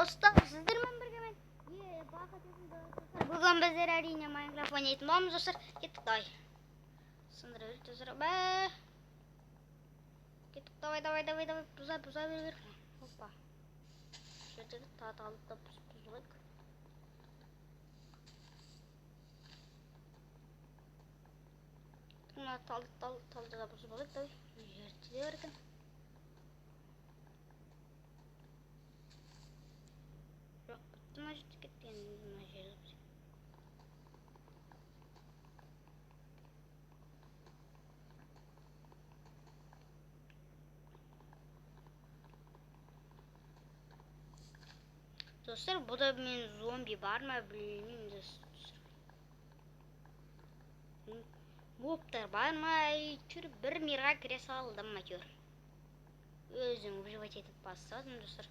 Достар, сіздермен бірге мен Бақыт есімді достар. Бүгін біздер әрине Майнкрафт ойнайтын боламыз, достар. Кеттік, давай. Сындыра берейік, достар. Бә. Кеттік, давай, давай, давай, давай. Бұза, бұза беру керек. Опа. Жердегі талды да бұзып алайық. Мына талды, талды да бұзып алайық, давай. Жерде де бар екен. Жоқ, бітті мына жерде, кетті енді мына жерді бұзайық. Достар, бұда мен зомби бар ма білмеймін, достар. Мобтар бар ма, әйтеуір бір мирға кіре салдым, әйтеуір. Өзім выживать етіп бастадым, достар.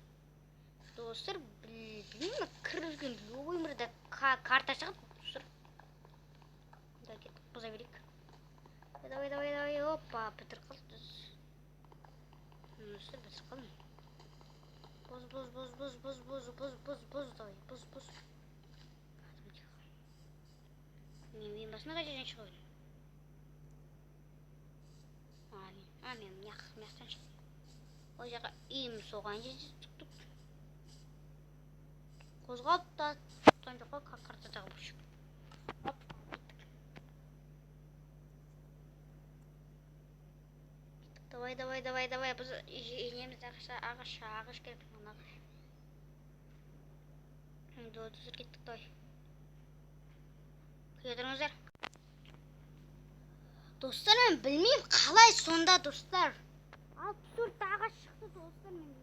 Достар, білмеймін, кірген любой мирда карта шығады, достар. Да, кеттік, бұза берейік. Давай, давай, давай, опа, бітіріп қалдық, достар. Достар, бітіріп қалдым. Бұз, бұз, бұз, бұз, бұз, бұз, бұз, бұз, бұз, давай, бұз, бұз. Мен басына қай жерден шығып едім? Мен мына жақтан шықтым. Ол жаққа үйім соған жерде түк-түк. Қозғалып та тұтқан жоқ қой, картадағы бұрыш. Оп, кеттік. Кеттік, давай, давай, давай, давай. Біз енеміз ағаш, ағаш, ағаш керек, мына ағаш. Енді достар, кеттік, давай. Күте тұрыңыздар. Достар, мен білмеймін қалай сонда, достар. 64 ағаш шықты, достар, мен екі.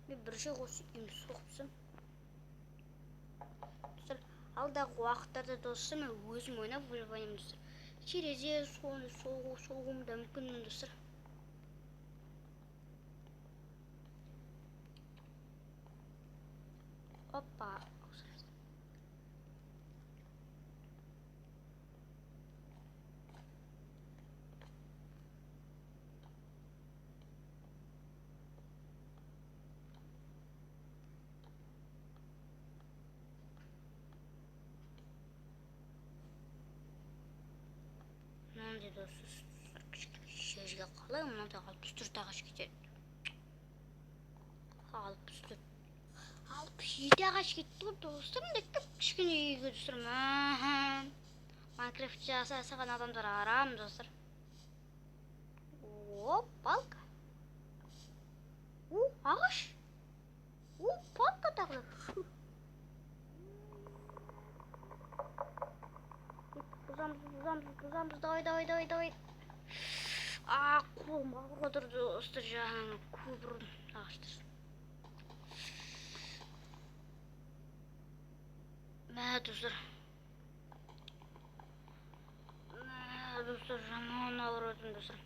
Мен бір жыл осы үйімді соғыпсың. Достар, алдағы уақыттарда, достар, мен өзім ойнап выживанием, достар. Терезе соны соғуым да мүмкін, достар. Опа. Мынандай, достар, кішкене жерге қалай мынандай 64 ағаш кетеді? 64. 67 ағаш кетті ғой, достар, мындай кіп-кішкене үйге, достар. Майнкрафт жасаған адамдар арам, достар. О, палка. О, ағаш. О, палка тағы да. Бұзамыз, бұзамыз, бұзамыз, давай, давай, давай, давай. А, қолым ауырып отыр, достар, жаңа көп ұрдым ағаштар. Мә, достар. Мә, достар, жаман ауырып отырмын, достар.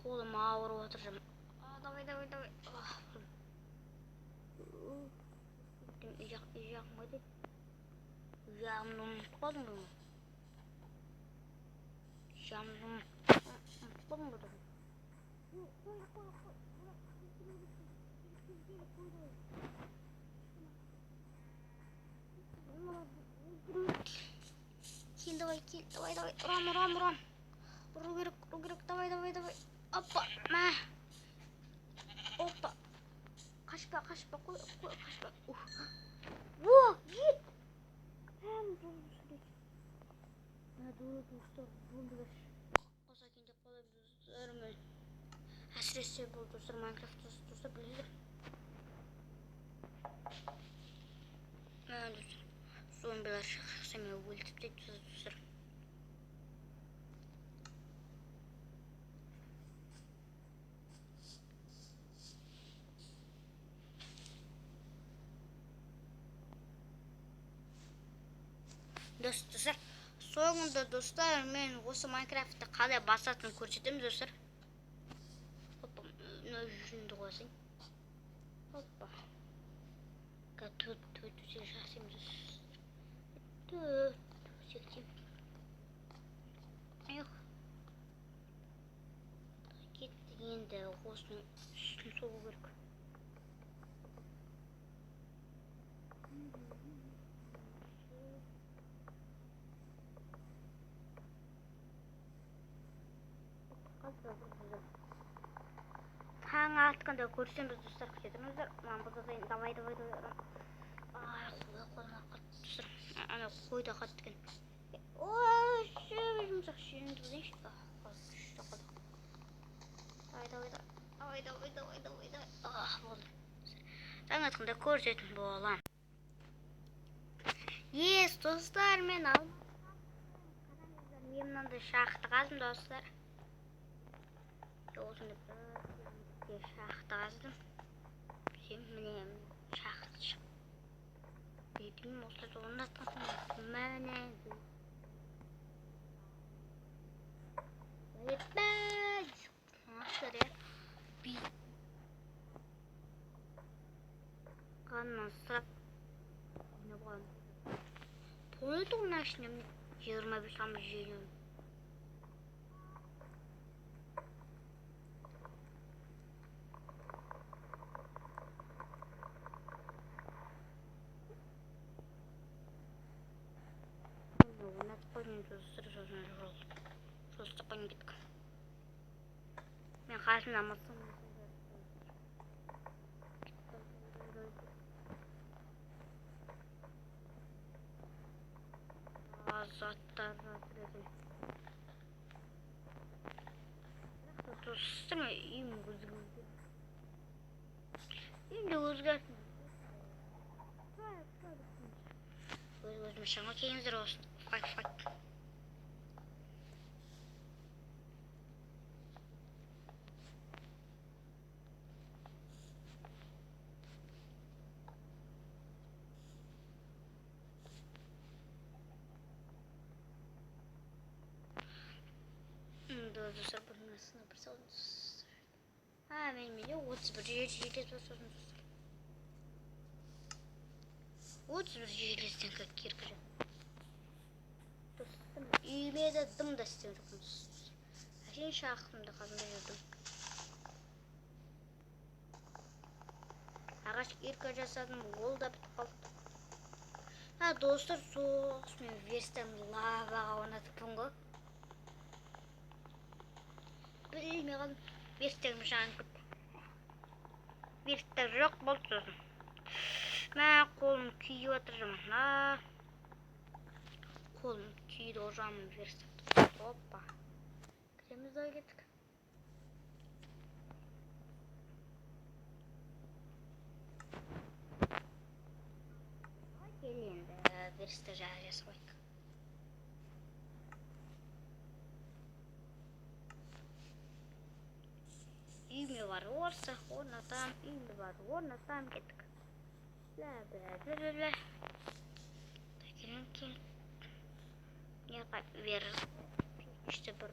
Қолым ауырып отыр, жаман. А, давай, давай, давай. Үй жақ, үй жағым қайда? Жағымды ұмытып қалдым ғой. Жағымды ұмытып қалдым ғой. Қой, қой, қой. Кел, давай, кел, давай, давай. Ұрам, ұрам, ұрам. Ұру керек, ұру керек. Давай, давай, давай. Опа, мә. Опа. Қашпа, қашпа, қой, қой, қашпа. О, ет. Әсіресе бұл, достар, Майнкрафт, достар, білесіздер. Мә, достар. Зомбилар шықса, мен өлтіріп тастайды, достар. Достар, соңында, достар, мен осы Майнкрафтты қалай басатынын көрсетемін, достар. Опа, мына жүнді қосайын. Опа. Төрт төсек жасаймыз, достар. Төрт төсек деймін. Эх. Кеттік, енді осының үстін соғу керек. Таң атқанда көрсеміз, достар, күте тұрыңыздар. Мынаны бұзатайын. Давай, давай, давай. Ай, қой, қолыма қатты, достар. Ана қой да қатты екен. Ой, жұмсақ жүнді бұзайыншы. Давай, давай, давай, давай, давай, давай, давай. Ах, болды. Таң атқанда көрсетін боламын. Ес, достар, мен алмас. Қараңыздар, мен мынандай шахта қаздым, достар. Осындай бір шахта қаздым. Міне, шахта шықты. Білмеймін, осылай орнатқан. Міне. Достар, қаннан сұрап ойнап қоямын. Толды мына ішіне 25 алмаз жеймін. Орнатып қойдым, достар, сосын жол. Жол қойып кеттік. Мен қасымда мысығым. Заттар жатыр екен. Бірақ достар, мен үйім өзгерді. Үйім де өзгерді. Өз өзіме шаңға келіңіздер осы. Фак, фак. Достар, бұның астына бір салдым. А, мен менде 31 жер желез бар, сосын, достар. 31 железден как кирка. Достар, үйіме де дым да істеген жоқпын. Әшейін шахтымды қазында жүрдім. Ағаш кирка жасадым, ол да бітіп қалды. А, достар, соғыс мен верстамды лаваға орнатыппын ғой. Білмей қалдым. Верстагім жанып кетті. Верстак жоқ болды сосын. Мә, қолым күйіп жатыр жаман. А, қолым күйді ғой жаман верстак. Опа. Кіреміз да кеттік. Кел енді верстак жасап қояйық. Үйіме барып орсақ орнатам, үйіме барып орнатам, кеттік. Бля, бля, бля, бля, бля. Келін, келін. Не вер. Пешті бір.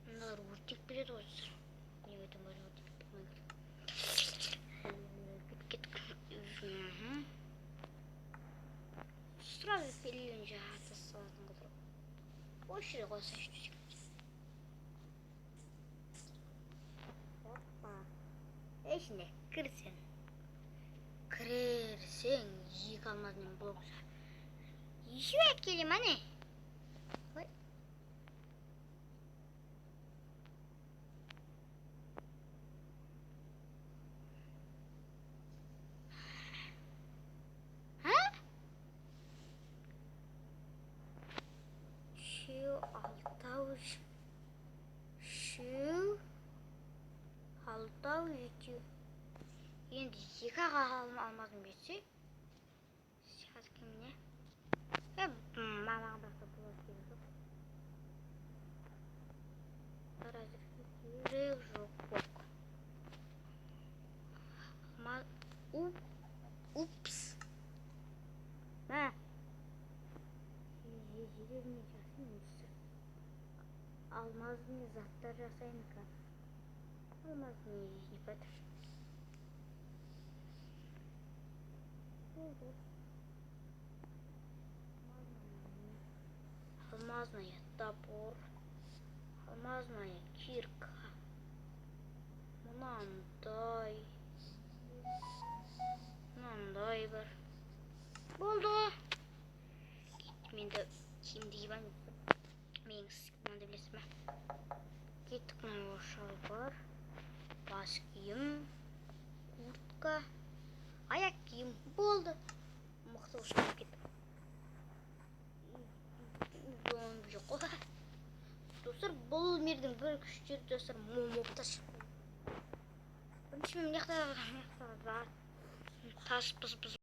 Мыналар өртеп береді ғой, достар. Не өтем бәрі өртеп бермей. Кеттік. Сразу пелен жата салатын қылдырып. Осы жерге қойсайшы төсек. Опа. Ішіне кірсең. Кірсең, екі алмазмен блок жа. Еще әкелем, әне. Ой. Ха? Үшеу, алтау, үшеу, алтау, жетеу. Енді екі ақ алмазым жетсе, сейчас міне. Алмазный заттар жасаймыз. Алмазный ипад. Болды. Алмазная топор. Алмазная кирка. Мынандай. Мынандай бар. Болды. Кеттім енді, киімді киіп алайын. Менің мынандай, білесіз ме? Кеттік, мынау шалбар, бас киім, куртка, аяқ киім. Болды. Мықты шығып кеттік. Зомби жоқ қой. Достар, бұл мирдің бір күштері, достар, мобтар. Бірінші мен мына жақта тас бұз бұз